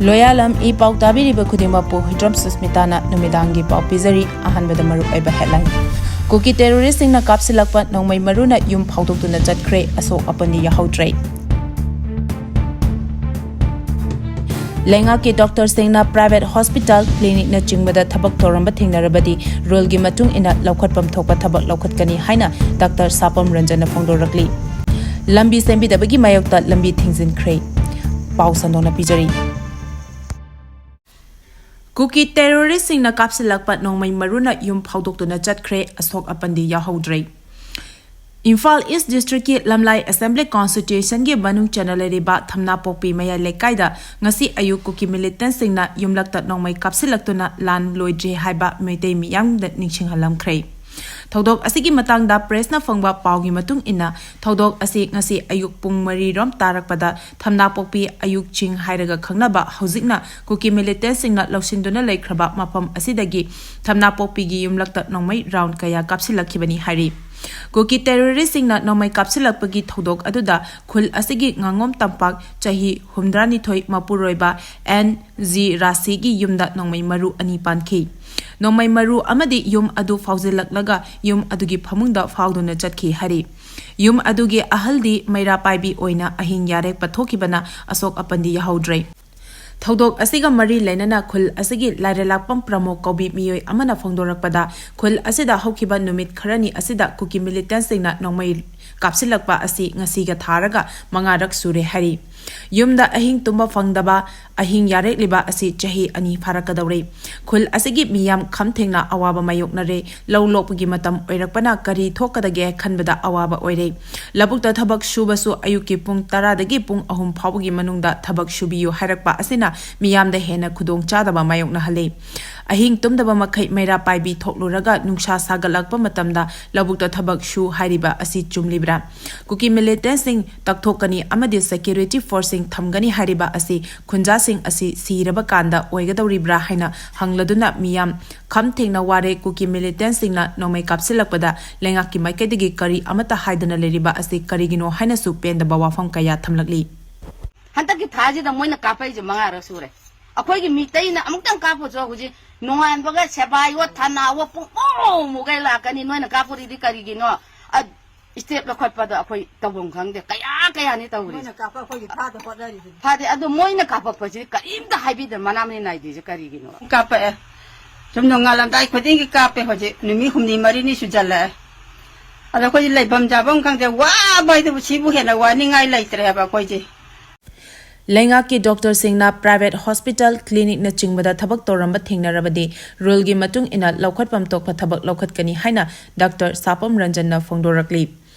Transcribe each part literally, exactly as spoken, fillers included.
ꯂꯣꯌꯥꯂꯝ E ꯄꯥꯎ ꯇꯥꯕꯤꯔꯤꯕ ꯈꯨꯗꯤꯡꯃꯛꯄꯨ ꯍꯨꯏꯗ꯭ꯔꯣꯝ ꯁꯨꯁꯃꯤꯇꯥꯅ ꯅꯨꯃꯤꯗꯥꯡꯒꯤ ꯄꯥꯎ ꯄꯤꯖꯔꯤ꯫ ꯑꯍꯥꯟꯕꯗ ꯃꯔꯨꯑꯣꯏꯕ headline꯫ ꯀꯨꯀꯤ terroristꯁꯤꯡꯅ ꯀꯥꯞꯁꯤꯜꯂꯛꯄ ꯅꯣꯡꯃꯩ ꯃꯔꯨꯅ ꯌꯨꯝ ꯐꯥꯎꯗꯣꯛꯇꯨꯅ ꯆꯠꯈ꯭ꯔꯦ, ꯑꯁꯣꯛ ꯑꯄꯟꯗꯤ ꯌꯥꯎꯍꯧꯗ꯭ꯔꯦ꯫ ꯂꯩꯉꯥꯛꯀꯤ doctorꯁꯤꯡꯅ private hospital, clinicꯅꯆꯤꯡꯕꯗ ꯊꯕꯛ ꯇꯧꯔꯝꯕ ꯊꯦꯡꯅꯔꯕꯗꯤ ruleꯒꯤ ꯃꯇꯨꯡ ꯏꯟꯅ ꯂꯧꯈꯠꯐꯝ ꯊꯣꯛꯄ ꯊꯕꯛ ꯂꯧꯈꯠꯀꯅꯤ ꯍꯥꯏꯅ Doctor ꯁꯥꯄꯝ ꯔꯟꯖꯟꯅ ꯐꯣꯡꯗꯣꯔꯛꯂꯤ꯫ ꯂꯝꯕꯤ ꯁꯦꯝꯕꯤꯗꯕꯒꯤ ꯃꯥꯌꯣꯛꯇ ꯂꯝꯕꯤ ꯊꯤꯡꯖꯤꯟꯈ꯭ꯔꯦ꯫ ꯄꯥꯎ ꯁꯟꯗꯣꯛꯅ ꯄꯤꯖꯔꯤ꯫ ꯀꯨꯀꯤ terroristꯁꯤꯡꯅ ꯀꯥꯞꯁꯤꯜꯂꯛꯄ ꯅꯣꯡꯃꯩ ꯃꯔꯨꯅ ꯌꯨꯝ ꯐꯥꯎꯗꯣꯛꯇꯨꯅ ꯆꯠꯈ꯭ꯔꯦ, ꯑꯁꯣꯛ ꯑꯄꯟꯗꯤ ꯌꯥꯎꯍꯧꯗ꯭ꯔꯦ꯫ ꯏꯝꯐꯥꯜ East Districtꯀꯤ ꯂꯝꯂꯥꯏ Assembly Constituencyꯒꯤ ꯃꯅꯨꯡ ꯆꯟꯅ ꯂꯩꯔꯤꯕ ꯊꯝꯅꯥꯄꯣꯛꯄꯤ ꯃꯌꯥꯏ ꯂꯩꯀꯥꯏꯗ ꯉꯁꯤ ꯑꯌꯨꯛ ꯀꯨꯀꯤ militantꯁꯤꯡꯅ ꯌꯨꯝꯂꯛꯇ ꯅꯣꯡꯃꯩ ꯀꯥꯞꯁꯤꯜꯂꯛꯇꯨꯅ ꯂꯥꯟ ꯂꯣꯏꯗ꯭ꯔꯤ ꯍꯥꯏꯕ ꯃꯩꯇꯩ ꯃꯤꯌꯥꯝꯗ ꯅꯤꯡꯁꯤꯡꯍꯜꯂꯝꯈ꯭ꯔꯦ꯫ ꯊꯧꯗꯣꯛ ꯑꯁꯤꯒꯤ ꯃꯇꯥꯡꯗ pressꯅ ꯐꯪꯕ ꯄꯥꯎꯒꯤ ꯃꯇꯨꯡ ꯏꯟꯅ, ꯊꯧꯗꯣꯛ ꯑꯁꯤ ꯉꯁꯤ ꯑꯌꯨꯛ ꯄꯨꯡ ꯃꯔꯤ ꯔꯣꯝ ꯇꯥꯔꯛꯄꯗ ꯊꯝꯅꯥꯄꯣꯛꯄꯤ ꯑꯌꯨꯛ ꯆꯤꯡ ꯍꯥꯏꯔꯒ ꯈꯪꯅꯕ, ꯍꯧꯖꯤꯛꯅ ꯀꯨꯀꯤ militantꯁꯤꯡꯅ ꯂꯧꯁꯤꯟꯗꯨꯅ ꯂꯩꯈ꯭ꯔꯕ ꯃꯐꯝ ꯑꯁꯤꯗꯒꯤ ꯊꯝꯅꯥꯄꯣꯛꯄꯤꯒꯤ ꯌꯨꯝꯂꯛꯇ ꯅꯣꯡꯃꯩ round ꯀꯌꯥ ꯀꯥꯞꯁꯤꯜꯂꯛꯈꯤꯕꯅꯤ ꯍꯥꯏꯔꯤ꯫ ꯀꯨꯀꯤ terroristꯁꯤꯡꯅ ꯅꯣꯡꯃꯩ ꯀꯥꯞꯁꯤꯜꯂꯛꯄꯒꯤ ꯊꯧꯗꯣꯛ ꯑꯗꯨꯗ ꯈꯨꯜ ꯑꯁꯤꯒꯤ ꯉꯥꯉꯣꯝ ꯇꯝꯄꯥꯛ, ꯆꯍꯤ ꯍꯨꯝꯗ꯭ꯔꯥꯅꯤꯊꯣꯏ, ꯃꯄꯨꯔꯣꯏꯕ ꯑꯦꯟ ꯖꯤ ꯔꯥꯁꯤꯒꯤ ꯌꯨꯝꯗ ꯅꯣꯡꯃꯩ ꯃꯔꯨ ꯑꯅꯤ ꯄꯥꯟꯈꯤ꯫ ꯅꯣꯡꯃꯩ ꯃꯔꯨ ꯑꯃꯗꯤ ꯌꯨꯝ ꯑꯗꯨ ꯐꯥꯎꯖꯤꯜꯂꯛꯂꯒ ꯌꯨꯝ ꯑꯗꯨꯒꯤ ꯐꯃꯨꯡꯗ ꯐꯥꯎꯗꯨꯅ ꯆꯠꯈꯤ ꯍꯥꯏꯔꯤ꯫ ꯌꯨꯝ ꯑꯗꯨꯒꯤ ꯑꯍꯜꯗꯤ ꯃꯩꯔꯥ ꯄꯥꯏꯕꯤ ꯑꯣꯏꯅ ꯑꯍꯤꯡ ꯌꯥꯔꯦꯛꯄ ꯊꯣꯛꯈꯤꯕꯅ ꯑꯁꯣꯛ ꯑꯄꯟꯗꯤ ꯌꯥꯎꯍꯧꯗ꯭ꯔꯦ꯫ ꯊꯧꯗꯣꯛ ꯑꯁꯤꯒ ꯃꯔꯤ ꯂꯩꯅꯅ ꯈꯨꯜ ꯑꯁꯤꯒꯤ ꯂꯥꯏꯔꯦꯂꯥꯛꯄꯝ ꯄ꯭ꯔꯃꯣ ꯀꯧꯕꯤ ꯃꯤꯑꯣꯏ ꯑꯃꯅ ꯐꯣꯡꯗꯣꯔꯛꯄꯗ, ꯈꯨꯜ ꯑꯁꯤꯗ ꯍꯧꯈꯤꯕ ꯅꯨꯃꯤꯠ ꯈꯔꯅꯤ ꯑꯁꯤꯗ ꯀꯨꯀꯤ militantꯁꯤꯡꯅ ꯅꯣꯡꯃꯩ ꯀꯥꯞꯁꯤꯜꯂꯛꯄ ꯑꯁꯤ ꯉꯁꯤꯒ ꯊꯥꯔꯒ ꯃꯉꯥꯔꯛ ꯁꯨꯔꯦ ꯍꯥꯏꯔꯤ꯫ ꯌꯨꯝꯗ ꯑꯍꯤꯡ ꯇꯨꯝꯕ ꯐꯪꯗꯕ, ꯑꯍꯤꯡ ꯌꯥꯔꯦꯛꯂꯤꯕ ꯑꯁꯤ ꯆꯍꯤ ꯑꯅꯤ ꯐꯥꯔꯛꯀꯗꯧꯔꯦ꯫ ꯈꯨꯜ ꯑꯁꯤꯒꯤ ꯃꯤꯌꯥꯝ ꯈꯝ ꯊꯦꯡꯅ ꯑꯋꯥꯕ ꯃꯥꯌꯣꯛꯅꯔꯦ꯫ ꯂꯧ ꯂꯣꯛꯄꯒꯤ ꯃꯇꯝ ꯑꯣꯏꯔꯛꯄꯅ ꯀꯔꯤ ꯊꯣꯛꯀꯗꯒꯦ ꯈꯟꯕꯗ ꯑꯋꯥꯕ ꯑꯣꯏꯔꯦ꯫ ꯂꯧꯕꯨꯛꯇ ꯊꯕꯛ ꯁꯨꯕꯁꯨ ꯑꯌꯨꯛꯀꯤ ꯄꯨꯡ ꯇꯔꯥꯗꯒꯤ ꯄꯨꯡ ꯑꯍꯨꯝ ꯐꯥꯎꯕꯒꯤ ꯃꯅꯨꯡꯗ ꯊꯕꯛ ꯁꯨꯕꯤꯌꯨ ꯍꯥꯏꯔꯛꯄ ꯑꯁꯤꯅ ꯃꯤꯌꯥꯝꯗ ꯍꯦꯟꯅ ꯈꯨꯗꯣꯡ ꯆꯥꯗꯕ ꯃꯥꯌꯣꯛꯅꯍꯜꯂꯦ꯫ ꯑꯍꯤꯡ ꯇꯨꯝꯗꯕ ꯃꯈꯩ ꯃꯩꯔꯥ ꯄꯥꯏꯕꯤ ꯊꯣꯛꯂꯨꯔꯒ ꯅꯨꯡꯁꯥ ꯁꯥꯒꯠꯂꯛꯄ ꯃꯇꯝꯗ ꯂꯧꯕꯨꯛꯇ ꯊꯕꯛ ꯁꯨ ꯍꯥꯏꯔꯤꯕ ꯑꯁꯤ ꯆꯨꯝꯂꯤꯕ꯭ꯔꯥ? ꯀꯨꯀꯤ militantꯁꯤꯡ ꯇꯛꯊꯣꯛꯀꯅꯤ ꯑꯃꯗꯤ security forceꯁꯤꯡ ꯊꯝꯒꯅꯤ ꯍꯥꯏꯔꯤꯕ ꯑꯁꯤ ꯈꯨꯟꯖꯥꯁꯤꯡ ꯑꯁꯤ ꯁꯤꯔꯕ ꯀꯥꯟꯗ ꯑꯣꯏꯒꯗꯧꯔꯤꯕ꯭ꯔꯥ ꯍꯥꯏꯅ ꯍꯪꯂꯗꯨꯅ ꯃꯤꯌꯥꯝ ꯈꯝ ꯊꯦꯡꯅ ꯋꯥꯔꯦ꯫ ꯀꯨꯀꯤ militantꯁꯤꯡꯅ ꯅꯣꯡꯃꯩ ꯀꯥꯞꯁꯤꯜꯂꯛꯄꯗ ꯂꯩꯉꯥꯛꯀꯤ ꯃꯥꯏꯀꯩꯗꯒꯤ ꯀꯔꯤ ꯑꯃꯠꯇ ꯍꯥꯏꯗꯅ ꯂꯩꯔꯤꯕ ꯑꯁꯤ ꯀꯔꯤꯒꯤꯅꯣ ꯍꯥꯏꯅꯁꯨ ꯄꯦꯟꯗꯕ ꯋꯥꯐꯝ ꯀꯌꯥ ꯊꯝꯂꯛꯂꯤ꯫ ꯍꯟꯗꯛꯀꯤ ꯊꯥꯁꯤꯗ ꯃꯣꯏꯅ ꯀꯥꯞꯄꯛꯏꯁꯦ ꯃꯉꯥꯔꯛ ꯁꯨꯔꯦ꯫ ꯑꯩꯈꯣꯏꯒꯤ ꯃꯤꯇꯩꯅ ꯑꯃꯨꯛꯇꯪ ꯀꯥꯞꯄꯁꯨ ꯍꯧꯖꯤꯛ ꯅꯣꯡꯉꯥꯟꯕꯒ ꯁꯦꯕꯥꯏꯋꯣ ꯊꯅꯥꯋꯣ ꯄꯨꯡꯃꯨ ꯃꯨꯒꯩ ꯂꯥꯛꯀꯅꯤ꯫ ꯅꯣꯏꯅ ꯀꯥꯞꯄꯨꯔꯤꯗꯤ ꯀꯔꯤꯒꯤꯅꯣ? ꯑ, ꯏꯁꯇꯦꯞ ꯂꯧꯈꯠꯄꯗ ꯑꯩꯈꯣꯏ ꯇꯧꯐꯝ ꯈꯪꯗꯦ꯫ ꯀꯌꯥ ꯀꯌꯥꯅꯤ ꯇꯧꯔꯤꯁꯦ꯫ ꯃꯣꯏꯅ ꯀꯥꯞꯄ ꯑꯩꯈꯣꯏꯒꯤ ꯐꯥꯗ ꯍꯣꯠꯅꯔꯤꯁꯤꯅꯤ꯫ ꯐꯥꯗꯦ꯫ ꯑꯗꯣ ꯃꯣꯏꯅ ꯀꯥꯞꯄꯛꯄꯁꯤꯗꯤ ꯀꯔꯤꯝꯇ ꯍꯥꯏꯕꯤꯗꯦ, ꯃꯅꯥ ꯃꯅꯤ ꯅꯥꯏꯗ꯭ꯔꯤꯁꯦ ꯀꯔꯤꯒꯤꯅꯣ? ꯀꯥꯞꯄꯛꯑꯦ꯫ ꯁꯨꯝ ꯅꯣꯡꯉꯥꯜꯂꯝꯗꯥꯏ ꯈꯨꯗꯤꯡꯒꯤ ꯀꯥꯞꯄꯦ꯫ ꯍꯧꯖꯤꯛ ꯅꯨꯃꯤꯠ ꯍꯨꯝꯅꯤ ꯃꯔꯤꯅꯤ ꯁꯨꯖꯜꯂꯛꯑꯦ꯫ ꯑꯗꯣ ꯑꯩꯈꯣꯏꯗꯤ ꯂꯩꯐꯝ ꯆꯥꯐꯝ ꯈꯪꯗꯦ꯫ ꯋꯥꯕ ꯍꯥꯏꯗꯨꯕꯨ ꯁꯤꯕꯨ ꯍꯦꯟꯅ ꯋꯥꯅꯤꯡꯉꯥꯏ ꯂꯩꯇ꯭ꯔꯦ ꯍꯥꯏꯕ ꯑꯩꯈꯣꯏꯁꯦ꯫ ꯂꯩꯉꯥꯛꯀꯤ ꯗꯣꯛꯇꯔꯁꯤꯡꯅ ꯄ꯭ꯔꯥꯏꯚꯦꯠ ꯍꯣꯁꯄꯤꯇꯥꯜ, ꯀ꯭ꯂꯤꯅꯤꯛꯅꯆꯤꯡꯕꯗ ꯊꯕꯛ ꯇꯧꯔꯝꯕ ꯊꯦꯡꯅꯔꯕꯗꯤ ꯔꯨꯜꯒꯤ ꯃꯇꯨꯡ ꯏꯟꯅ ꯂꯧꯈꯠꯐꯝ ꯊꯣꯛꯄ ꯊꯕꯛ ꯂꯧꯈꯠꯀꯅꯤ ꯍꯥꯏꯅ ꯗꯥꯛꯇꯔ ꯁꯥꯄꯝ ꯔꯟꯖꯟꯅ ꯐꯣꯡꯗꯣꯔꯛꯂꯤ꯫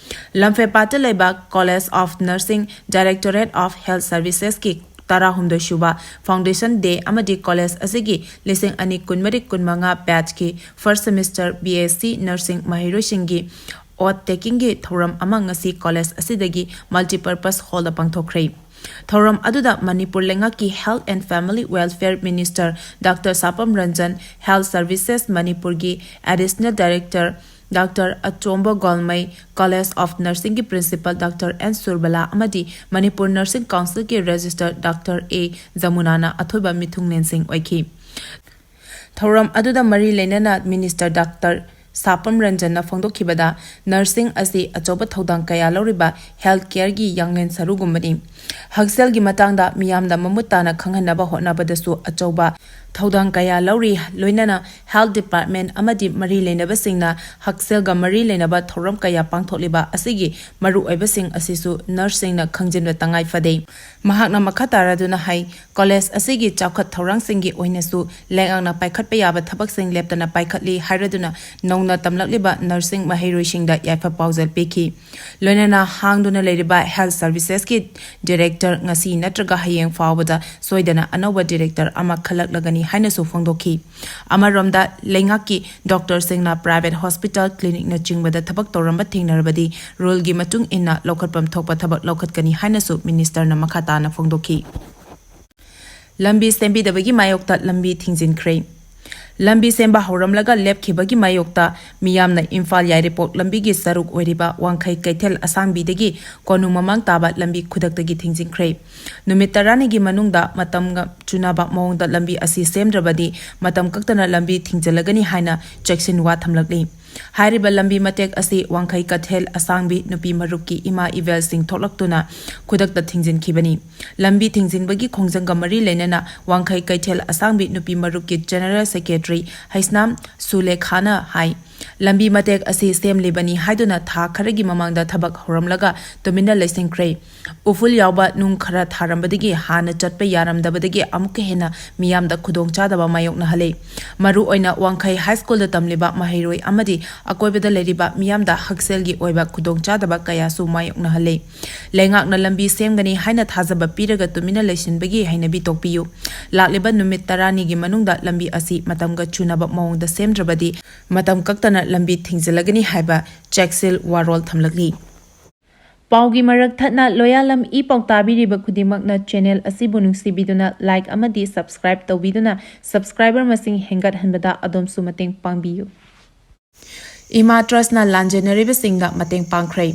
ꯂꯝꯐꯦꯜꯄꯥꯠꯇ ꯂꯩꯕ College of Nursing, Directorate of Health Servicesꯀꯤ ꯇꯔꯥꯍꯨꯝꯗꯣꯏ ꯁꯨꯕ Foundation Day ꯑꯃꯗꯤ ꯀꯣꯂꯦꯖ ꯑꯁꯤꯒꯤ ꯂꯤꯁꯤꯡ ꯑꯅꯤ ꯀꯨꯟꯃꯔꯤ ꯀꯨꯟꯃꯉꯥ batchꯀꯤ first semester B S C Nursing ꯃꯍꯩꯔꯣꯏꯁꯤꯡꯒꯤ oath takingꯒꯤ ꯊꯧꯔꯝ ꯑꯃ ꯉꯁꯤ ꯀꯣꯂꯦꯖ ꯑꯁꯤꯗꯒꯤ Multipurpose Hallꯗ ꯄꯥꯡꯊꯣꯛꯈ꯭ꯔꯦ꯫ ꯊꯧꯔꯝ ꯑꯗꯨꯗ ꯃꯅꯤꯄꯨꯔ ꯂꯩꯉꯥꯛꯀꯤ Health and Family Welfare Minister doctor Sapam Ranjan, Health Services ꯃꯅꯤꯄꯨꯔꯒꯤ Additional Director doctor Achomba Golmei, College of Nursingꯒꯤ Principal ꯗꯥꯛꯇꯔ ꯑꯦꯟ ꯁꯨꯔꯕꯂꯥ ꯑꯃꯗꯤ ꯃꯅꯤꯄꯨꯔ Nursing Councilꯒꯤ Registrar ꯗꯥꯛꯇꯔ ꯑꯦ ꯖꯃꯨꯅꯥꯅ ꯑꯊꯣꯏꯕ ꯃꯤꯊꯨꯡꯂꯦꯟꯁꯤꯡ ꯑꯣꯏꯈꯤ꯫ ꯊꯧꯔꯝ ꯑꯗꯨꯗ ꯃꯔꯤ ꯂꯩꯅꯅ Minister ꯗꯥꯛꯇꯔ ꯁꯥꯄꯝ ꯔꯟꯖꯟꯅ ꯐꯣꯡꯗꯣꯛꯈꯤꯕꯗ, nursing ꯑꯁꯤ ꯑꯆꯧꯕ ꯊꯧꯗꯥꯡ ꯀꯌꯥ ꯂꯧꯔꯤꯕ health careꯒꯤ ꯌꯥꯡꯂꯦꯟ ꯁꯔꯨꯒꯨꯝꯕꯅꯤ꯫ ꯍꯛꯁꯦꯜꯒꯤ ꯃꯇꯥꯡꯗ ꯃꯤꯌꯥꯝꯗ ꯃꯃꯨꯠ ꯇꯥꯅ ꯈꯪꯍꯟꯅꯕ ꯍꯣꯠꯅꯕꯗꯁꯨ ꯑꯆꯧꯕ ꯊꯧꯗꯥꯡ ꯀꯌꯥ ꯂꯧꯔꯤ, ꯂꯣꯏꯅꯅ health department ꯑꯃꯗꯤ ꯃꯔꯤ ꯂꯩꯅꯕꯁꯤꯡꯅ ꯍꯛꯁꯦꯜꯒ ꯃꯔꯤ ꯂꯩꯅꯕ ꯊꯧꯔꯝ ꯀꯌꯥ ꯄꯥꯡꯊꯣꯛꯂꯤꯕ ꯑꯁꯤꯒꯤ ꯃꯔꯨꯑꯣꯏꯕꯁꯤꯡ ꯑꯁꯤꯁꯨ nurseꯁꯤꯡꯅ ꯈꯪꯖꯤꯟꯕ ꯇꯉꯥꯏ ꯐꯗꯦ꯫ ꯃꯍꯥꯛꯅ ꯃꯈꯥ ꯇꯥꯔꯗꯨꯅ ꯍꯥꯏ, ꯀꯣꯂꯦꯖ ꯑꯁꯤꯒꯤ ꯆꯥꯎꯈꯠ ꯊꯧꯔꯥꯡꯁꯤꯡꯒꯤ ꯑꯣꯏꯅꯁꯨ ꯂꯩꯉꯥꯛꯅ ꯄꯥꯏꯈꯠꯄ ꯌꯥꯕ ꯊꯕꯛꯁꯤꯡ ꯂꯦꯞꯇꯅ ꯄꯥꯏꯈꯠꯂꯤ ꯍꯥꯏꯔꯗꯨꯅ ꯅꯧꯅ ꯇꯝꯂꯛꯂꯤꯕ nursing ꯃꯍꯩꯔꯣꯏꯁꯤꯡꯗ ꯌꯥꯏꯐ ꯄꯥꯎꯖꯦꯜ ꯄꯤꯈꯤ꯫ ꯂꯣꯏꯅꯅ ꯍꯥꯡꯗꯨꯅ ꯂꯩꯔꯤꯕ health servicesꯀꯤ director ꯉꯁꯤ ꯅꯠꯇ꯭ꯔꯒ ꯍꯌꯦꯡ ꯐꯥꯎꯕꯗ ꯁꯣꯏꯗꯅ ꯑꯅꯧꯕ director ꯑꯃ ꯈꯜꯂꯛꯂꯒꯅꯤ ꯍꯥꯏꯅꯁꯨ ꯐꯣꯡꯗꯣꯛꯈꯤ꯫ ꯑꯃꯔꯣꯝꯗ, ꯂꯩꯉꯥꯛꯀꯤ ꯗꯣꯛꯇꯔꯁꯤꯡꯅ private hospital, clinicꯅꯆꯤꯡꯕꯗ ꯊꯕꯛ ꯇꯧꯔꯝꯕ ꯊꯦꯡꯅꯔꯕꯗꯤ ruleꯒꯤ ꯃꯇꯨꯡ ꯏꯟꯅ ꯂꯧꯈꯠꯐꯝ ꯊꯣꯛꯄ ꯊꯕꯛ ꯂꯧꯈꯠꯀꯅꯤ ꯍꯥꯏꯅꯁꯨ ministerꯅ ꯃꯈꯥ ꯇꯥꯅ ꯐꯣꯡꯗꯣꯛꯈꯤ꯫ ꯂꯝꯕꯤ ꯁꯦꯝꯕꯤꯗꯕꯒꯤ ꯃꯥꯌꯣꯛꯇ ꯂꯝꯕꯤ ꯊꯤꯡꯖꯤꯟꯈ꯭ꯔꯦ꯫ ꯂꯝꯕꯤ ꯁꯦꯝꯕ ꯍꯧꯔꯝꯂꯒ ꯂꯦꯞꯈꯤꯕꯒꯤ ꯃꯥꯌꯣꯛꯇ ꯃꯤꯌꯥꯝꯅ ꯏꯝꯐꯥꯜ ꯌꯥꯏꯔꯤꯄꯣꯛ ꯂꯝꯕꯤꯒꯤ ꯁꯔꯨꯛ ꯑꯣꯏꯔꯤꯕ ꯋꯥꯡꯈꯩ ꯀꯩꯊꯦꯜ ꯑꯁꯥꯡꯕꯤꯗꯒꯤ ꯀꯣꯅꯨꯡ ꯃꯃꯥꯡ ꯇꯥꯕ ꯂꯝꯕꯤ ꯈꯨꯗꯛꯇꯒꯤ ꯊꯤꯡꯖꯤꯟꯈ꯭ꯔꯦ꯫ ꯅꯨꯃꯤꯠ ꯇꯔꯥꯅꯤꯒꯤ ꯃꯅꯨꯡꯗ ꯃꯇꯝꯒ ꯆꯨꯅꯕ ꯃꯑꯣꯡꯗ ꯂꯝꯕꯤ ꯑꯁꯤ ꯁꯦꯝꯗ꯭ꯔꯕꯗꯤ ꯃꯇꯝ ꯀꯛꯇꯅ ꯂꯝꯕꯤ ꯊꯤꯡꯖꯤꯜꯂꯒꯅꯤ ꯍꯥꯏꯅ ꯆꯦꯛꯁꯤꯟ ꯋꯥ ꯊꯝꯂꯛꯂꯤ꯫ ꯍꯥꯏꯔꯤꯕ ꯂꯝꯕꯤ ꯃꯇꯦꯛ ꯑꯁꯤ ꯋꯥꯡꯈꯩ ꯀꯩꯊꯦꯜ ꯑꯁꯥꯡꯕꯤ ꯅꯨꯄꯤ ꯃꯔꯨꯞꯀꯤ ꯏꯃꯥ ꯏꯕꯦꯜꯁꯤꯡ ꯊꯣꯛꯂꯛꯇꯨꯅ ꯈꯨꯗꯛꯇ ꯊꯤꯡꯖꯤꯟꯈꯤꯕꯅꯤ꯫ ꯂꯝꯕꯤ ꯊꯤꯡꯖꯤꯟꯕꯒꯤ ꯈꯣꯡꯖꯪꯒ ꯃꯔꯤ ꯂꯩꯅꯅ ꯋꯥꯡꯈꯩ ꯀꯩꯊꯦꯜ ꯑꯁꯥꯡꯕꯤ ꯅꯨꯄꯤ ꯃꯔꯨꯞꯀꯤ ꯖꯦꯅꯔꯦꯜ ꯁꯦꯀ꯭ꯔꯦꯇꯔꯤ ꯍꯩꯁꯅꯥꯝ ꯁꯨꯂꯦꯈꯥꯅ ꯍꯥꯏ, ꯂꯝꯕꯤ ꯃꯇꯦꯛ ꯑꯁꯤ ꯁꯦꯝꯂꯤꯕꯅꯤ ꯍꯥꯏꯗꯨꯅ ꯊꯥ ꯈꯔꯒꯤ ꯃꯃꯥꯡꯗ ꯊꯕꯛ ꯍꯧꯔꯝꯂꯒ ꯇꯨꯃꯤꯟꯅ ꯂꯩꯁꯤꯟꯈ꯭ꯔꯦ꯫ ꯎꯐꯨꯜ ꯌꯥꯎꯕ ꯅꯨꯡ ꯈꯔ ꯊꯥꯔꯝꯕꯗꯒꯤ ꯍꯥꯟꯅ ꯆꯠꯄ ꯌꯥꯔꯝꯗꯕꯗꯒꯤ ꯑꯃꯨꯛꯀ ꯍꯦꯟꯅ ꯃꯤꯌꯥꯝꯗ ꯈꯨꯗꯣꯡꯆꯥꯗꯕ ꯃꯥꯌꯣꯛꯅꯍꯜꯂꯦ꯫ ꯃꯔꯨꯑꯣꯏꯅ ꯋꯥꯡꯈꯩ ꯍꯥꯏ ꯁ꯭ꯀꯨꯜꯗ ꯇꯝꯂꯤꯕ ꯃꯍꯩꯔꯣꯏ ꯑꯃꯗꯤ ꯑꯀꯣꯏꯕꯗ ꯂꯩꯔꯤꯕ ꯃꯤꯌꯥꯝꯗ ꯍꯛꯁꯦꯜꯒꯤ ꯑꯣꯏꯕ ꯈꯨꯗꯣꯡꯆꯥꯗꯕ ꯀꯌꯥꯁꯨ ꯃꯥꯌꯣꯛꯅꯍꯜꯂꯦ꯫ ꯂꯩꯉꯥꯛꯅ ꯂꯝꯕꯤ ꯁꯦꯝꯒꯅꯤ ꯍꯥꯏꯅ ꯊꯥꯖꯕ ꯄꯤꯔꯒ ꯇꯨꯃꯤꯟꯅ ꯂꯩꯁꯤꯟꯕꯒꯤ ꯍꯩꯅꯕꯤ ꯇꯣꯛꯄꯤꯌꯨ꯫ ꯂꯥꯛꯂꯤꯕ ꯅꯨꯃꯤꯠ ꯇꯔꯥꯅꯤꯒꯤ ꯃꯅꯨꯡꯗ ꯂꯝꯕꯤ ꯑꯁꯤ ꯃꯇꯝꯒ ꯆꯨꯅꯕ ꯃꯑꯣꯡꯗ ꯁꯦꯝꯗ꯭ꯔꯕꯗꯤ ꯃꯇꯝ ꯀꯛꯇꯅ ꯂꯝꯕꯤ ꯊꯤꯡꯖꯤꯜꯂꯒꯅꯤ ꯍꯥꯏꯕ ꯆꯦꯛꯁꯤꯜ ꯋꯥꯔꯣꯜ ꯊꯝꯂꯛꯂꯤ꯫ ꯄꯥꯎꯒꯤ ꯃꯔꯛ ꯊꯠꯅ ꯂꯣꯌꯥꯂꯝ ꯏ ꯄꯥꯎ ꯇꯥꯕꯤꯔꯤꯕ ꯈꯨꯗꯤꯡꯃꯛꯅ ꯆꯦꯅꯦꯜ ꯑꯁꯤꯕꯨ ꯅꯨꯡꯁꯤꯕꯤꯗꯨꯅ ꯂꯥꯏꯛ ꯑꯃꯗꯤ ꯁꯕꯁꯀ꯭ꯔꯥꯏꯕ ꯇꯧꯕꯤꯗꯨꯅ ꯁꯕꯁꯀ꯭ꯔꯥꯏꯕꯔ ꯃꯁꯤꯡ ꯍꯦꯟꯒꯠꯍꯟꯕꯗ ꯑꯗꯣꯝꯁꯨ ꯃꯇꯦꯡ ꯄꯥꯡꯕꯤꯌꯨ꯫ ꯏꯃꯥ ꯇ꯭ꯔꯁꯅ ꯂꯥꯟꯖꯦꯟꯅꯔꯤꯕꯁꯤꯡꯗ ꯃꯇꯦꯡ ꯄꯥꯡꯈ꯭ꯔꯦ꯫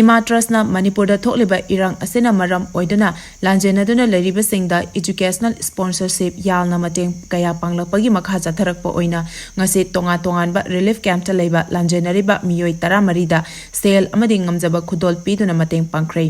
ꯏꯃꯥ ꯇ꯭ꯔꯁꯅ ꯃꯅꯤꯄꯨꯔꯗ ꯊꯣꯛꯂꯤꯕ ꯏꯔꯥꯡ ꯑꯁꯤꯅ ꯃꯔꯝ ꯑꯣꯏꯗꯨꯅ ꯂꯥꯟꯖꯦꯟꯅꯗꯨꯅ ꯂꯩꯔꯤꯕꯁꯤꯡꯗ educational sponsorship ꯌꯥꯜꯅ ꯃꯇꯦꯡ ꯀꯌꯥ ꯄꯥꯡꯂꯛꯄꯒꯤ ꯃꯈꯥ ꯆꯠꯊꯔꯛꯄ ꯑꯣꯏꯅ ꯉꯁꯤ ꯇꯣꯉꯥꯟ ꯇꯣꯉꯥꯟꯕ relief campꯇ ꯂꯩꯕ ꯂꯥꯟꯖꯦꯟꯅꯔꯤꯕ ꯃꯤꯑꯣꯏ ꯇꯔꯥꯃꯔꯤꯗ ꯁꯦꯜ ꯑꯃꯗꯤ ꯉꯝꯖꯕ ꯈꯨꯗꯣꯜ ꯄꯤꯗꯨꯅ ꯃꯇꯦꯡ ꯄꯥꯡꯈ꯭ꯔꯦ꯫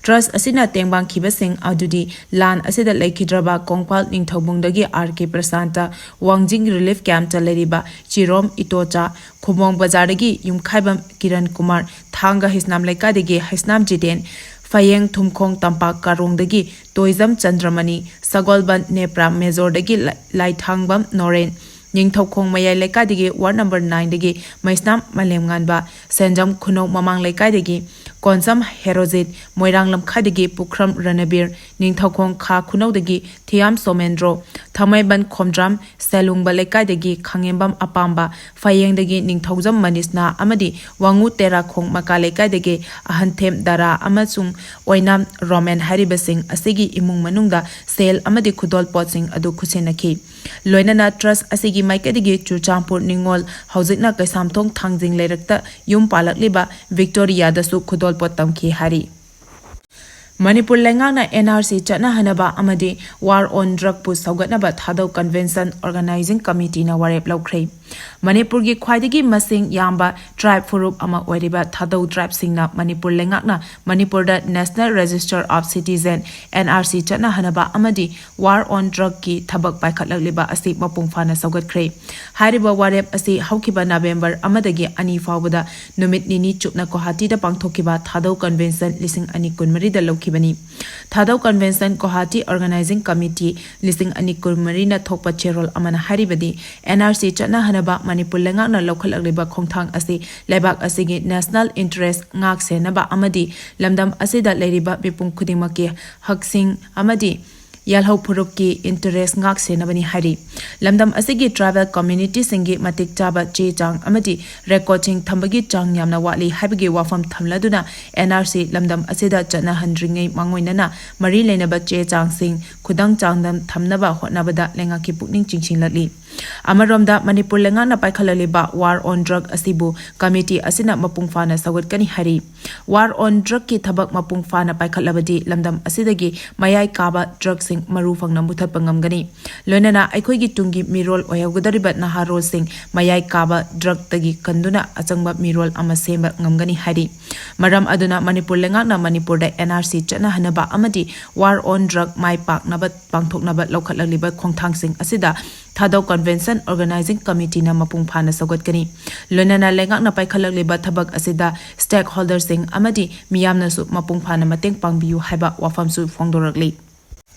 ꯇ꯭ꯔꯁ ꯑꯁꯤꯅ ꯇꯦꯡꯕꯥꯡꯈꯤꯕꯁꯤꯡ ꯑꯗꯨꯗꯤ ꯂꯥꯟ ꯑꯁꯤꯗ ꯂꯩꯈꯤꯗ꯭ꯔꯕ ꯀꯣꯡꯄꯥꯜ ꯅꯤꯡꯊꯧꯕꯨꯡꯗꯒꯤ ꯑꯥꯔ ꯀꯦ ꯄ꯭ꯔꯁꯥꯟꯇ, ꯋꯥꯡꯖꯤꯡ relief campꯇ ꯂꯩꯔꯤꯕ ꯆꯤꯔꯣꯝ ꯏꯇꯣꯆꯥ, ꯈꯨꯃꯣꯡ ꯕꯖꯥꯔꯗꯒꯤ ꯌꯨꯝꯈꯥꯏꯕꯝ ꯀꯤꯔꯟ ꯀꯨꯃꯥꯔ, ꯊꯥꯡꯒ ꯍꯩꯁꯅꯥꯝ ꯂꯩꯀꯥꯏꯗꯒꯤ ꯍꯩꯁꯅꯥꯝ ꯖꯤꯇꯦꯟ, ꯐꯌꯦꯡ ꯊꯨꯝꯈꯣꯡ ꯇꯝꯄꯥꯛ ꯀꯥꯔꯣꯡꯗꯒꯤ ꯇꯣꯏꯖꯝ ꯆꯟꯗ꯭ꯔꯃꯅꯤ, ꯁꯒꯣꯜꯕꯟ ꯅꯦꯄ꯭ꯔꯥ ꯃꯦꯖꯣꯔꯗꯒꯤ ꯂꯥꯏ-, ꯂꯥꯏꯊꯥꯡꯕꯝ ꯅꯣꯔꯦꯟ, ꯅꯤꯡꯊꯧꯈꯣꯡ ꯃꯌꯥꯏ ꯂꯩꯀꯥꯏꯗꯒꯤ ward number nineꯗꯒꯤ ꯃꯩꯁꯅꯥꯝ ꯃꯥꯂꯦꯝꯉꯥꯟꯕ, ꯁꯦꯟꯖꯝ ꯈꯨꯅꯧ ꯃꯃꯥꯡ ꯂꯩꯀꯥꯏꯗꯒꯤ ꯀꯣꯟꯁꯝ ꯍꯦꯔꯣꯖꯤꯠ, ꯃꯣꯏꯔꯥꯡ ꯂꯝꯈꯥꯏꯗꯒꯤ ꯄꯨꯈ꯭ꯔꯝ ꯔꯅꯕꯤꯔ, ꯅꯤꯡꯊꯧꯈꯣꯡ ꯈꯥ ꯈꯨꯅꯧꯗꯒꯤ ꯊꯤꯌꯥꯝ ꯁꯣꯃꯦꯟꯗ꯭ꯔꯣ, ꯊꯥꯡꯃꯩꯕꯟ ꯈꯣꯝꯗ꯭ꯔꯥꯝ ꯁꯦꯂꯨꯡꯕ ꯂꯩꯀꯥꯏꯗꯒꯤ ꯈꯥꯉꯦꯝꯕꯝ ꯑꯄꯥꯝꯕ, ꯐꯌꯦꯡꯗꯒꯤ ꯅꯤꯡꯊꯧꯖꯝ ꯃꯅꯤꯁꯅꯥ ꯑꯃꯗꯤ ꯋꯥꯉꯨ ꯇꯦꯔꯥꯈꯣꯡ ꯃꯀꯥ ꯂꯩꯀꯥꯏꯗꯒꯤ ꯑꯍꯟꯊꯦꯝ ꯗꯥꯔꯥ ꯑꯃꯁꯨꯡ ꯑꯣꯏꯅꯥꯝ ꯔꯣꯃꯦꯟ ꯍꯥꯏꯔꯤꯕꯁꯤꯡ ꯑꯁꯤꯒꯤ ꯏꯃꯨꯡ ꯃꯅꯨꯡꯗ ꯁꯦꯜ ꯑꯃꯗꯤ ꯈꯨꯗꯣꯜꯄꯣꯠꯁꯤꯡ ꯑꯗꯨ ꯈꯨꯠꯁꯤꯟꯅꯈꯤ꯫ ꯂꯣꯏꯅꯅ ꯇ꯭ꯔꯁ ꯑꯁꯤꯒꯤ ꯃꯥꯏꯀꯩꯗꯒꯤ ꯆꯨꯔꯆꯥꯟꯄꯨꯔ ꯅꯤꯉꯣꯜ, ꯍꯧꯖꯤꯛꯅ ꯀꯩꯁꯥꯝꯊꯣꯡ ꯊꯥꯡꯖꯤꯡ ꯂꯩꯔꯛꯇ ꯌꯨꯝ ꯄꯥꯜꯂꯛꯂꯤꯕ ꯚꯤꯛꯇꯣꯔꯤꯌꯥꯗꯁꯨ ꯈꯨꯗꯣꯜꯄꯣꯠ ꯇꯝꯈꯤ ꯍꯥꯏꯔꯤ꯫ ꯃꯅꯤꯄꯨꯔ ꯂꯩꯉꯥꯛꯅ N R C ꯆꯠꯅꯍꯟꯅꯕ ꯑꯃꯗꯤ War on Drugꯄꯨ ꯁꯧꯒꯠꯅꯕ Thadou Convention Organizing Committeeꯅ ꯋꯥꯔꯦꯞ ꯂꯧꯈ꯭ꯔꯦ꯫ ꯃꯅꯤꯄꯨꯔꯒꯤ ꯈ꯭ꯋꯥꯏꯗꯒꯤ ꯃꯁꯤꯡ ꯌꯥꯝꯕ tribe ꯐꯨꯔꯨꯞ ꯑꯃ ꯑꯣꯏꯔꯤꯕ ꯊꯥꯗꯧ tribeꯁꯤꯡꯅ ꯃꯅꯤꯄꯨꯔ ꯂꯩꯉꯥꯛꯅ ꯃꯅꯤꯄꯨꯔꯗ National Register of Citizen, N R C ꯆꯠꯅꯍꯟꯅꯕ ꯑꯃꯗꯤ War on Drugꯀꯤ ꯊꯕꯛ ꯄꯥꯏꯈꯠꯂꯛꯂꯤꯕ ꯑꯁꯤ ꯃꯄꯨꯡ ꯐꯥꯅ ꯁꯧꯒꯠꯈ꯭ꯔꯦ꯫ ꯍꯥꯏꯔꯤꯕ ꯋꯥꯔꯦꯞ ꯑꯁꯤ ꯍꯧꯈꯤꯕ ꯅꯕꯦꯝꯕꯔ ꯑꯃꯗꯒꯤ ꯑꯅꯤ ꯐꯥꯎꯕꯗ ꯅꯨꯃꯤꯠ ꯅꯤꯅꯤ ꯆꯨꯞꯅ ꯒꯨꯋꯥꯍꯥꯇꯤꯗ ꯄꯥꯡꯊꯣꯛꯈꯤꯕ ꯊꯥꯗꯧ Convention ꯂꯤꯁꯤꯡ ꯑꯅꯤ ꯀꯨꯟꯃꯔꯤꯗ ꯂꯧꯈꯤꯕꯅꯤ꯫ ꯊꯥꯗꯧ Convention Guwahati Organizing Committee ꯂꯤꯁꯤꯡ ꯑꯅꯤ ꯀꯨꯟꯃꯔꯤꯅ ꯊꯣꯛꯄ ꯆꯦꯔꯣꯜ ꯑꯃꯅ ꯍꯥꯏꯔꯤꯕꯗꯤ, N R C ꯆꯠꯅꯍꯟꯅꯕ ꯃꯅꯤꯄꯨꯔ ꯂꯩꯉꯥꯛꯅ ꯂꯧꯈꯠꯂꯛꯂꯤꯕ ꯈꯣꯡꯊꯥꯡ ꯑꯁꯤ ꯂꯩꯕꯥꯛ ꯑꯁꯤꯒꯤ national interest ꯉꯥꯛ ꯁꯦꯟꯅꯕ ꯑꯃꯗꯤ ꯂꯝꯗꯝ ꯑꯁꯤꯗ ꯂꯩꯔꯤꯕ ꯃꯤꯄꯨꯝ ꯈꯨꯗꯤꯡꯃꯛꯀꯤ ꯍꯛꯁꯤꯡ ꯑꯃꯗꯤ ꯌꯥꯜꯍꯧ ꯐꯨꯔꯨꯞꯀꯤ interest ꯉꯥꯛ ꯁꯦꯟꯅꯕꯅꯤ ꯍꯥꯏꯔꯤ꯫ ꯂꯝꯗꯝ ꯑꯁꯤꯒꯤ tribal communityꯁꯤꯡꯒꯤ ꯃꯇꯤꯛ ꯆꯥꯕ ꯆꯦ ꯆꯥꯡ ꯑꯃꯗꯤ recordꯁꯤꯡ ꯊꯝꯕꯒꯤ ꯆꯥꯡ ꯌꯥꯝꯅ ꯋꯥꯠꯂꯤ ꯍꯥꯏꯕꯒꯤ ꯋꯥꯐꯝ ꯊꯝꯂꯗꯨꯅ N R C ꯂꯝꯗꯝ ꯑꯁꯤꯗ ꯆꯠꯅꯍꯟꯗ꯭ꯔꯤꯉꯩ ꯃꯥꯡꯑꯣꯏꯅꯅ ꯃꯔꯤ ꯂꯩꯅꯕ ꯆꯦ ꯆꯥꯡꯁꯤꯡ ꯈꯨꯗꯪ ꯆꯥꯡꯗꯝ ꯊꯝꯅꯕ ꯍꯣꯠꯅꯕꯗ ꯂꯩꯉꯥꯛꯀꯤ ꯄꯨꯛꯅꯤꯡ ꯆꯤꯡꯁꯤꯜꯂꯛꯂꯤ꯫ ꯑꯃꯔꯣꯝꯗ ꯃꯅꯤꯄꯨꯔ ꯂꯩꯉꯥꯛꯅ ꯄꯥꯏꯈꯠꯂꯛꯂꯤꯕ War on Drug ꯑꯁꯤꯕꯨ committee ꯑꯁꯤꯅ ꯃꯄꯨꯡ ꯐꯥꯅ ꯁꯧꯒꯠꯀꯅꯤ ꯍꯥꯏꯔꯤ꯫ War on Drugꯀꯤ ꯊꯕꯛ ꯃꯄꯨꯡ ꯐꯥꯅ ꯄꯥꯏꯈꯠꯂꯕꯗꯤ ꯂꯝꯗꯝ ꯑꯁꯤꯗꯒꯤ ꯃꯌꯥꯏ ꯀꯥꯕ drugꯁꯤꯡ ꯃꯔꯨ ꯐꯪꯅ ꯃꯨꯊꯠꯄ ꯉꯝꯒꯅꯤ꯫ ꯂꯣꯏꯅꯅ ꯑꯩꯈꯣꯏꯒꯤ ꯇꯨꯡꯒꯤ ꯃꯤꯔꯣꯜ ꯑꯣꯏꯍꯧꯒꯗꯧꯔꯤꯕ ꯅꯍꯥꯔꯣꯜꯁꯤꯡ ꯃꯌꯥꯏ ꯀꯥꯕ drugꯇꯒꯤ ꯀꯟꯗꯨꯅ ꯑꯆꯪꯕ ꯃꯤꯔꯣꯜ ꯑꯃ ꯁꯦꯝꯕ ꯉꯝꯒꯅꯤ ꯍꯥꯏꯔꯤ꯫ ꯃꯔꯝ ꯑꯗꯨꯅ ꯃꯅꯤꯄꯨꯔ ꯂꯩꯉꯥꯛꯅ ꯃꯅꯤꯄꯨꯔꯗ N R C ꯆꯠꯅꯍꯟꯅꯕ ꯑꯃꯗꯤ War on Drug ꯃꯥꯏ ꯄꯥꯛꯅꯕ ꯄꯥꯡꯊꯣꯛꯅꯕ ꯂꯧꯈꯠꯂꯛꯂꯤꯕ ꯈꯣꯡꯊꯥꯡꯁꯤꯡ ꯑꯁꯤꯗ ꯊꯥꯗꯧ Convention Organizing Committeeꯅ ꯃꯄꯨꯡ ꯐꯥꯅ ꯁꯧꯒꯠꯀꯅꯤ꯫ ꯂꯣꯏꯅꯅ ꯂꯩꯉꯥꯛꯅ ꯄꯥꯏꯈꯠꯂꯛꯂꯤꯕ ꯊꯕꯛ ꯑꯁꯤꯗ stakeholderꯁꯤꯡ ꯑꯃꯗꯤ ꯃꯤꯌꯥꯝꯅꯁꯨ ꯃꯄꯨꯡ ꯐꯥꯅ ꯃꯇꯦꯡ ꯄꯥꯡꯕꯤꯌꯨ ꯍꯥꯏꯕ ꯋꯥꯐꯝꯁꯨ ꯐꯣꯡꯗꯣꯔꯛꯂꯤ꯫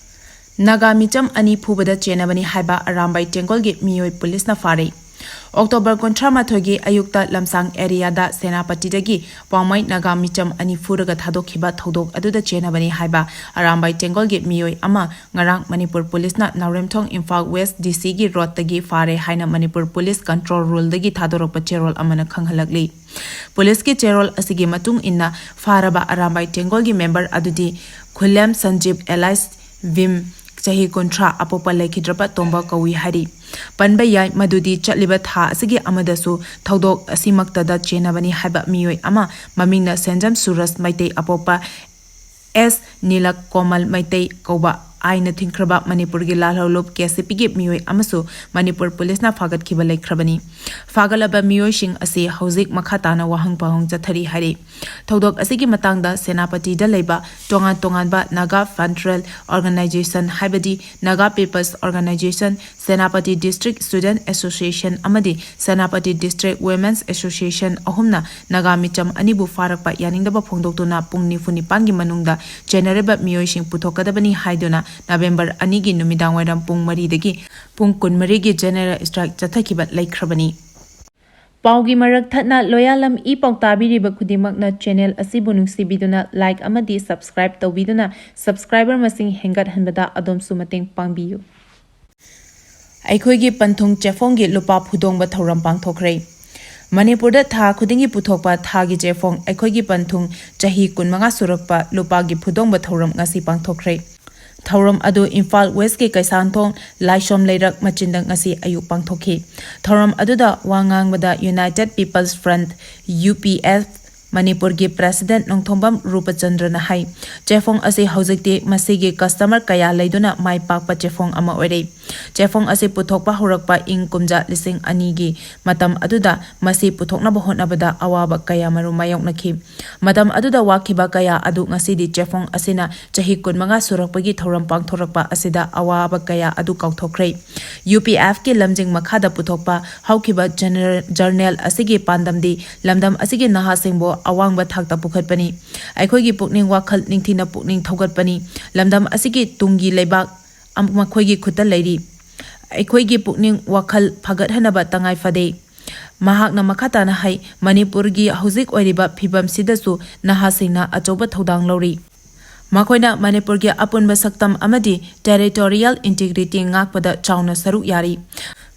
ꯅꯥꯒꯥ ꯃꯤꯆꯝ ꯑꯅꯤ ꯐꯨꯕꯗ ꯆꯦꯟꯅꯕꯅꯤ ꯍꯥꯏꯕ ꯑꯔꯥꯝꯕꯥꯏ ꯇꯦꯡꯒꯣꯜꯒꯤ ꯃꯤꯑꯣꯏ ꯄꯨꯂꯤꯁꯅ ꯐꯥꯔꯦ꯫ ꯑꯣꯛꯇꯣꯕꯔ ꯀꯨꯟꯊ꯭ꯔꯥ ꯃꯥꯊꯣꯏꯒꯤ ꯑꯌꯨꯛꯇ ꯂꯝꯁꯥꯡ ꯑꯦꯔꯤꯌꯥꯗ ꯁꯦꯅꯥꯄꯇꯤꯗꯒꯤ ꯄꯥꯎꯃꯩ ꯅꯥꯒꯥ ꯃꯤꯆꯝ ꯑꯅꯤ ꯐꯨꯔꯒ ꯊꯥꯗꯣꯛꯈꯤꯕ ꯊꯧꯗꯣꯛ ꯑꯗꯨꯗ ꯆꯦꯟꯅꯕꯅꯤ ꯍꯥꯏꯕ ꯑꯔꯥꯝꯕꯥꯏ ꯇꯦꯡꯒꯣꯜꯒꯤ ꯃꯤꯑꯣꯏ ꯑꯃ ꯉꯔꯥꯡ ꯃꯅꯤꯄꯨꯔ ꯄꯨꯂꯤꯁꯅ ꯅꯥꯎꯔꯦꯝꯊꯣꯡ ꯏꯝꯐꯥꯜ ꯋꯦꯁ ꯗꯤ ꯁꯤꯒꯤ ꯔꯣꯗꯇꯒꯤ ꯐꯥꯔꯦ ꯍꯥꯏꯅ ꯃꯅꯤꯄꯨꯔ ꯄꯨꯂꯤꯁ ꯀꯟꯇ꯭ꯔꯣꯜ ꯔꯨꯝꯗꯒꯤ ꯊꯥꯗꯣꯔꯛꯄ ꯆꯦꯔꯣꯜ ꯑꯃꯅ ꯈꯪꯍꯜꯂꯛꯂꯤ꯫ ꯄꯨꯂꯤꯁꯀꯤ ꯆꯦꯔꯣꯜ ꯑꯁꯤꯒꯤ ꯃꯇꯨꯡ ꯏꯟꯅ ꯐꯥꯔꯕ ꯑꯔꯥꯝꯕꯥꯏ ꯇꯦꯡꯒꯣꯜꯒꯤ ꯃꯦꯝꯕꯔ ꯑꯗꯨꯗꯤ ꯈꯨꯂꯦꯝ ꯁꯟꯖꯤꯞ ꯑꯦꯂꯥꯏꯁ ꯚꯤꯝ, ꯆꯍꯤ ꯀꯨꯟꯊ꯭ꯔꯥ, ꯑꯄꯣꯛꯄ ꯂꯩꯈꯤꯗ꯭ꯔꯕ ꯇꯣꯝꯕ ꯀꯧꯏ ꯍꯥꯏꯔꯤ꯫ ꯄꯟꯕ ꯌꯥꯏ, ꯃꯗꯨꯗꯤ ꯆꯠꯂꯤꯕ ꯊꯥ ꯑꯁꯤꯒꯤ ꯑꯃꯗꯁꯨ ꯊꯧꯗꯣꯛ ꯑꯁꯤꯃꯛꯇꯗ ꯆꯦꯟꯅꯕꯅꯤ ꯍꯥꯏꯕ ꯃꯤꯑꯣꯏ ꯑꯃ ꯃꯃꯤꯡꯅ ꯁꯦꯟꯖꯝ ꯁꯨꯔꯖ ꯃꯩꯇꯩ, ꯑꯄꯣꯛꯄ ꯑꯦꯁ ꯅꯤꯂꯀꯣꯃꯜ ꯃꯩꯇꯩ ꯀꯧꯕ ꯑꯥꯏꯟꯅ ꯊꯤꯡꯈ꯭ꯔꯕ ꯃꯅꯤꯄꯨꯔꯒꯤ ꯂꯥꯜꯍꯧꯂꯨꯞ ꯀꯦ ꯁꯤ ꯄꯤꯒꯤ ꯃꯤꯑꯣꯏ ꯑꯃꯁꯨ ꯃꯅꯤꯄꯨꯔ ꯄꯨꯂꯤꯁꯅ ꯐꯥꯒꯠꯈꯤꯕ ꯂꯩꯈ꯭ꯔꯕꯅꯤ꯫ ꯐꯥꯒꯠꯂꯕ ꯃꯤꯑꯣꯏꯁꯤꯡ ꯑꯁꯤ ꯍꯧꯖꯤꯛ ꯃꯈꯥ ꯇꯥꯅ ꯋꯥꯍꯪ ꯄꯥꯎꯍꯪ ꯆꯠꯊꯔꯤ ꯍꯥꯏꯔꯤ꯫ ꯊꯧꯗꯣꯛ ꯑꯁꯤꯒꯤ ꯃꯇꯥꯡꯗ ꯁꯦꯅꯥꯄꯇꯤꯗ ꯂꯩꯕ ꯇꯣꯉꯥꯟ ꯇꯣꯉꯥꯟꯕ ꯅꯥꯒꯥ ꯐꯟꯇ꯭ꯔꯦꯜ ꯑꯣꯔꯒꯅꯥꯏꯖꯦꯁꯟ, ꯍꯥꯏꯕꯗꯤ Naga People's Organisation, Senapati district student association ꯑꯃꯗꯤ ꯁꯦꯅꯥꯄꯇꯤ ꯗꯤꯁꯇ꯭ꯔꯤꯛ ꯋꯨꯃꯦꯟꯁ ꯑꯦꯁꯣꯁꯤꯌꯦꯁꯟ ꯑꯍꯨꯝꯅ ꯅꯥꯒꯥ ꯃꯤꯆꯝ ꯑꯅꯤꯕꯨ ꯐꯥꯔꯛꯄ ꯌꯥꯅꯤꯡꯗꯕ ꯐꯣꯡꯗꯣꯛꯇꯨꯅ ꯄꯨꯡ ꯅꯤꯐꯨ ꯅꯤꯄꯥꯟꯒꯤ ꯃꯅꯨꯡꯗ ꯆꯦꯟꯅꯔꯤꯕ ꯃꯤꯑꯣꯏꯁꯤꯡ ꯄꯨꯊꯣꯛꯀꯗꯕꯅꯤ ꯍꯥꯏꯗꯨꯅ ꯅꯕꯦꯝꯕꯔ ꯑꯅꯤꯒꯤ ꯅꯨꯃꯤꯗꯥꯡꯋꯥꯏꯔꯝ ꯄꯨꯡ ꯃꯔꯤꯗꯒꯤ ꯄꯨꯡ ꯀꯨꯟꯃꯔꯤꯒꯤ ꯖꯦꯅꯔꯦꯜ ꯁ꯭ꯇ꯭ꯔꯥꯏꯛ ꯆꯠꯊꯈꯤꯕ ꯂꯩꯈ꯭ꯔꯕꯅꯤ꯫ ꯄꯥꯎꯒꯤ ꯃꯔꯛ ꯊꯠꯅ ꯂꯣꯌꯥꯂꯝ ꯏ ꯄꯥꯎ ꯇꯥꯕꯤꯔꯤꯕ ꯈꯨꯗꯤꯡꯃꯛꯅ ꯆꯦꯅꯦꯜ ꯑꯁꯤꯕꯨ ꯅꯨꯡꯁꯤꯕꯤꯗꯨꯅ ꯂꯥꯏꯛ ꯑꯃꯗꯤ ꯁꯕꯁꯀ꯭ꯔꯥꯏꯕ ꯇꯧꯕꯤꯗꯨꯅ ꯁꯕꯁꯀ꯭ꯔꯥꯏꯕꯔ ꯃꯁꯤꯡ ꯍꯦꯟꯒꯠꯍꯟꯕꯗ ꯑꯗꯣꯝꯁꯨ ꯃꯇꯦꯡ ꯄꯥꯡꯕꯤꯌꯨ꯫ ꯑꯩꯈꯣꯏꯒꯤ ꯄꯟꯊꯨꯡ ꯆꯦꯐꯣꯡꯒꯤ ꯂꯨꯄꯥ ꯐꯨꯗꯣꯡꯕ ꯊꯧꯔꯝ ꯄꯥꯡꯊꯣꯛꯈ꯭ꯔꯦ꯫ ꯃꯅꯤꯄꯨꯔꯗ ꯊꯥ ꯈꯨꯗꯤꯡꯒꯤ ꯄꯨꯊꯣꯛꯄ ꯊꯥꯒꯤ ꯆꯦꯐꯣꯡ ꯑꯩꯈꯣꯏꯒꯤ ꯄꯟꯊꯨꯡ ꯆꯍꯤ ꯀꯨꯟꯃꯉꯥ ꯁꯨꯔꯛꯄ ꯂꯨꯄꯥꯒꯤ ꯐꯨꯗꯣꯡꯕ ꯊꯧꯔꯝ ꯉꯁꯤ ꯄꯥꯡꯊꯣꯛꯈ꯭ꯔꯦ꯫ ꯊꯧꯔꯝ ꯑꯗꯨ ꯏꯝꯐꯥꯜ ꯋꯦꯁꯀꯤ ꯀꯩꯁꯥꯝꯊꯣꯡ ꯂꯥꯏꯁꯣꯝ ꯂꯩꯔꯛ ꯃꯆꯤꯟꯗ ꯉꯁꯤ ꯑꯌꯨꯛ ꯄꯥꯡꯊꯣꯛꯈꯤ꯫ ꯊꯧꯔꯝ ꯑꯗꯨꯗ ꯋꯥ ꯉꯥꯡꯕꯗ United People's Front, U P F, ꯃꯅꯤꯄꯨꯔꯒꯤ ꯄ꯭ꯔꯦꯁꯤꯗꯦꯟꯠ ꯅꯣꯡꯊꯣꯝꯕꯝ ꯔꯨꯄꯆꯟꯗ꯭ꯔꯅ ꯍꯥꯏ, ꯆꯦꯐꯣꯡ ꯑꯁꯤ ꯍꯧꯖꯤꯛꯇꯤ ꯃꯁꯤꯒꯤ ꯀꯁꯇꯃꯔ ꯀꯌꯥ ꯂꯩꯗꯨꯅ ꯃꯥꯏ ꯄꯥꯛꯄ ꯆꯦꯐꯣꯡ ꯑꯃ ꯑꯣꯏꯔꯦ꯫ ꯆꯦꯐꯣꯡ ꯑꯁꯤ ꯄꯨꯊꯣꯛꯄ ꯍꯧꯔꯛꯄ ꯏꯪ ꯀꯨꯝꯖꯥ ꯂꯤꯁꯤꯡ ꯑꯅꯤꯒꯤ ꯃꯇꯝ ꯑꯗꯨꯗ ꯃꯁꯤ ꯄꯨꯊꯣꯛꯅꯕ ꯍꯣꯠꯅꯕꯗ ꯑꯋꯥꯕ ꯀꯌꯥ ꯃꯔꯨꯝ ꯃꯥꯌꯣꯛꯅꯈꯤ꯫ ꯃꯇꯝ ꯑꯗꯨꯗ ꯋꯥꯈꯤꯕ ꯀꯌꯥ ꯑꯗꯨ ꯉꯁꯤꯗꯤ ꯆꯦꯐꯣꯡ ꯑꯁꯤꯅ ꯆꯍꯤ ꯀꯨꯟꯃꯉꯥ ꯁꯨꯔꯛꯄꯒꯤ ꯊꯧꯔꯝ ꯄꯥꯡꯊꯣꯔꯛꯄ ꯑꯁꯤꯗ ꯑꯋꯥꯕ ꯀꯌꯥ ꯑꯗꯨ ꯀꯥꯎꯊꯣꯛꯈ꯭ꯔꯦ꯫ ꯌꯨ ꯄꯤ ꯑꯦꯐꯀꯤ ꯂꯝꯖꯤꯡ ꯃꯈꯥꯗ ꯄꯨꯊꯣꯛꯄ ꯍꯧꯈꯤꯕ ꯖꯔꯅꯦꯜ, ꯖꯔꯅꯦꯜ ꯑꯁꯤꯒꯤ ꯄꯥꯟꯗꯝꯗꯤ ꯂꯝꯗꯝ ꯑꯁꯤꯒꯤ ꯅꯍꯥꯁꯤꯡꯕꯨ ꯑꯋꯥꯡꯕ ꯊꯥꯛꯇ ꯄꯨꯈꯠꯄꯅꯤ꯫ ꯑꯩꯈꯣꯏꯒꯤ ꯄꯨꯛꯅꯤꯡ ꯋꯥꯈꯜ ꯅꯤꯡꯊꯤꯅ ꯄꯨꯛꯅꯤꯡ ꯊꯧꯒꯠꯄꯅꯤ꯫ ꯂꯝꯗꯝ ꯑꯁꯤꯒꯤ ꯇꯨꯡꯒꯤ ꯂꯩꯕꯥꯛ ꯑꯝ-, ꯃꯈꯣꯏꯒꯤ ꯈꯨꯠꯇ ꯂꯩꯔꯤ꯫ ꯑꯩꯈꯣꯏꯒꯤ ꯄꯨꯛꯅꯤꯡ ꯋꯥꯈꯜ ꯐꯒꯠꯍꯟꯅꯕ ꯇꯉꯥꯏ ꯐꯗꯦ꯫ ꯃꯍꯥꯛꯅ ꯃꯈꯥ ꯇꯥꯅ ꯍꯥꯏ, ꯃꯅꯤꯄꯨꯔꯒꯤ ꯍꯧꯖꯤꯛ ꯑꯣꯏꯔꯤꯕ ꯐꯤꯕꯝꯁꯤꯗꯁꯨ ꯅꯍꯥꯁꯤꯡꯅ ꯑꯆꯧꯕ ꯊꯧꯗꯥꯡ ꯂꯧꯔꯤ꯫ ꯃꯈꯣꯏꯅ ꯃꯅꯤꯄꯨꯔꯒꯤ ꯑꯄꯨꯟꯕ ꯁꯛꯇꯝ ꯑꯃꯗꯤ territorial integrity ꯉꯥꯛꯄꯗ ꯆꯥꯎꯅ ꯁꯔꯨꯛ ꯌꯥꯔꯤ꯫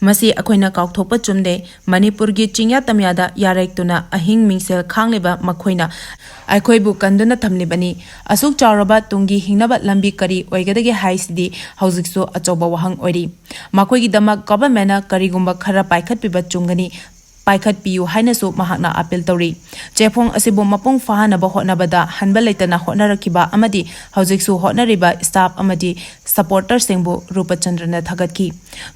ꯃꯁꯤ ꯑꯩꯈꯣꯏꯅ ꯀꯥꯎꯊꯣꯛꯄ ꯆꯨꯝꯗꯦ꯫ ꯃꯅꯤꯄꯨꯔꯒꯤ ꯆꯤꯡꯌꯥ ꯇꯝꯌꯥꯗ ꯌꯥꯔꯦꯛꯇꯨꯅ ꯑꯍꯤꯡ ꯃꯤꯡꯁꯦꯜ ꯈꯥꯡꯂꯤꯕ ꯃꯈꯣꯏꯅ ꯑꯩꯈꯣꯏꯕꯨ ꯀꯟꯗꯨꯅ ꯊꯝꯂꯤꯕꯅꯤ꯫ ꯑꯁꯨꯛ ꯆꯥꯎꯔꯕ ꯇꯨꯡꯒꯤ ꯍꯤꯡꯅꯕ ꯂꯝꯕꯤ ꯀꯔꯤ ꯑꯣꯏꯒꯗꯒꯦ ꯍꯥꯏꯁꯤꯗꯤ ꯍꯧꯖꯤꯛꯁꯨ ꯑꯆꯧꯕ ꯋꯥꯍꯪ ꯑꯣꯏꯔꯤ꯫ ꯃꯈꯣꯏꯒꯤꯗꯃꯛ governmentꯅ ꯀꯔꯤꯒꯨꯝꯕ ꯈꯔ ꯄꯥꯏꯈꯠꯄꯤꯕ ꯆꯨꯝꯒꯅꯤ, ꯄꯥꯏꯈꯠꯄꯤꯌꯨ ꯍꯥꯏꯅꯁꯨ ꯃꯍꯥꯛꯅ appeal ꯇꯧꯔꯤ꯫ ꯆꯦꯐꯣꯡ ꯑꯁꯤꯕꯨ ꯃꯄꯨꯡ ꯐꯥꯍꯟꯅꯕ ꯍꯣꯠꯅꯕꯗ ꯍꯟꯕ ꯂꯩꯇꯅ ꯍꯣꯠꯅꯔꯛꯈꯤꯕ ꯑꯃꯗꯤ ꯍꯧꯖꯤꯛꯁꯨ ꯍꯣꯠꯅꯔꯤꯕ staff ꯑꯃꯗꯤ supporterꯁꯤꯡꯕꯨ ꯔꯨꯄꯆꯟꯗ꯭ꯔꯅ ꯊꯥꯒꯠꯈꯤ꯫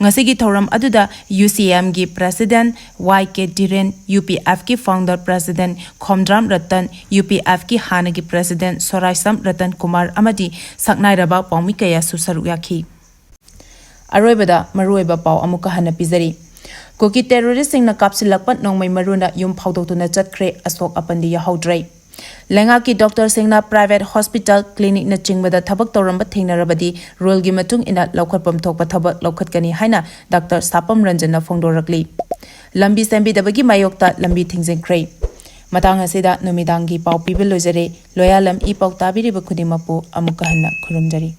ꯉꯁꯤꯒꯤ ꯊꯧꯔꯝ ꯑꯗꯨꯗ UCMꯒꯤ president Y K Dhiren, UPFꯀꯤ founder president Khomdram Ratan, UPFꯀꯤ ꯍꯥꯟꯅꯒꯤ president ꯁꯣꯔꯥꯏꯁꯝ ꯔꯇꯟ ꯀꯨꯃꯥꯔ ꯑꯃꯗꯤ ꯁꯛꯅꯥꯏꯔꯕ ꯄꯥꯎꯃꯤ ꯀꯌꯥꯁꯨ ꯁꯔꯨꯛ ꯌꯥꯈꯤ꯫ ꯑꯔꯣꯏꯕꯗ ꯃꯔꯨꯑꯣꯏꯕ ꯄꯥꯎ ꯑꯃꯨꯛꯀ ꯍꯟꯅ ꯄꯤꯖꯔꯤ꯫ ꯀꯨꯀꯤ terroristꯁꯤꯡꯅ ꯀꯥꯞꯁꯤꯜꯂꯛꯄ ꯅꯣꯡꯃꯩ ꯃꯔꯨꯅ ꯌꯨꯝ ꯐꯥꯎꯗꯣꯛꯇꯨꯅ ꯆꯠꯈ꯭ꯔꯦ, ꯑꯁꯣꯛ ꯑꯄꯟꯗꯤ ꯌꯥꯎꯍꯧꯗ꯭ꯔꯦ꯫ ꯂꯩꯉꯥꯛꯀꯤ doctorꯁꯤꯡꯅ private hospital, clinicꯅꯆꯤꯡꯕꯗ ꯊꯕꯛ ꯇꯧꯔꯝꯕ ꯊꯦꯡꯅꯔꯕꯗꯤ ruleꯒꯤ ꯃꯇꯨꯡ ꯏꯟꯅ ꯂꯧꯈꯠꯐꯝ ꯊꯣꯛꯄ ꯊꯕꯛ ꯂꯧꯈꯠꯀꯅꯤ ꯍꯥꯏꯅ doctor ꯁꯥꯄꯝ ꯔꯟꯖꯟꯅ ꯐꯣꯡꯗꯣꯔꯛꯂꯤ꯫ ꯂꯝꯕꯤ ꯁꯦꯝꯕꯤꯗꯕꯒꯤ ꯃꯥꯌꯣꯛꯇ ꯂꯝꯕꯤ ꯊꯤꯡꯖꯤꯟꯈ꯭ꯔꯦ꯫ ꯃꯇꯥꯡ ꯑꯁꯤꯗ ꯅꯨꯃꯤꯗꯥꯡꯒꯤ ꯄꯥꯎ ꯄꯤꯕ ꯂꯣꯏꯖꯔꯦ꯫ ꯂꯣꯌꯥꯂꯝ ꯏ ꯄꯥꯎ ꯇꯥꯕꯤꯔꯤꯕ ꯈꯨꯗꯤꯡꯃꯛꯄꯨ ꯑꯃꯨꯛꯀ ꯍꯟꯅ ꯈꯨꯔꯨꯝꯖꯔꯤ꯫